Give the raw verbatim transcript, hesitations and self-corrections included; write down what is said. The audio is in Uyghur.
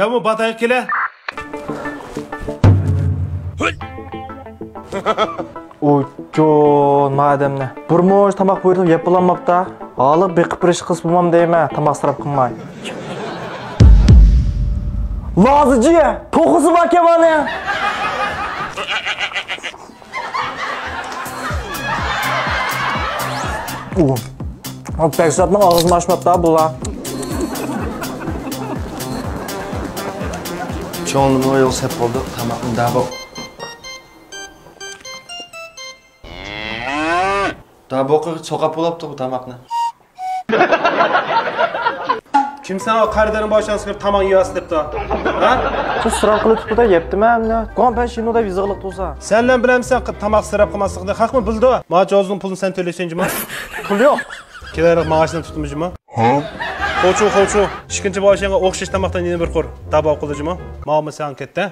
يا بۇ باتايغا كېلە. ئۇچۇن ما ئادەمنى. بىر مۇنچە تاماق بۇيرۇتۇپ يەپ بولالماپتا. ھالىغا بېقىپ بېرىش قىلسا بولمام دەيمەن، تاماق ئىسراپ قىلماي. لازىجى، توخۇسى باركەن مانا. ئۇ. ئۇ بەكزاتنىڭ ئاغزىنى ئاچماپتا بۇلار. چوڭلىمۇ يول سەپ بولدۇق، تاماقنى دابۇق. دابۇقى سوقاپ بولاپتۇ بۇ تاماقنى. كىم ساڭا قەردەرنىڭ باشىنى سىقىپ تاماق يېۋەرسە دەپتۇ؟ ھە؟ شۇ سوراپ قىلىپ تۇتۇپ-تۇتۇپ يەپتىمەن ئەمدى. گۇاڭ پەن شىنۇ دەپ يېزىقلىق تۇرسا. سەن بىلەن بىلەمسەن، تاماق سىراپ قىلماسلىقنى خەقمۇ بىلىدۇ. ما جوزنىڭ پۇلىنى سەن تۆلەيسەن جۇما. پۇل يوق. كېلەرلىك مائاشىنى تۇتىمىز جۇما. ھە؟ خوچۇ، خوچۇ. ئىككىنچى باشىڭغا ئوخشاش تاماقتىن يەنە بىر قۇر. دابا قىلدى جۇما. ماۋۇمۇ سەن كەتتى.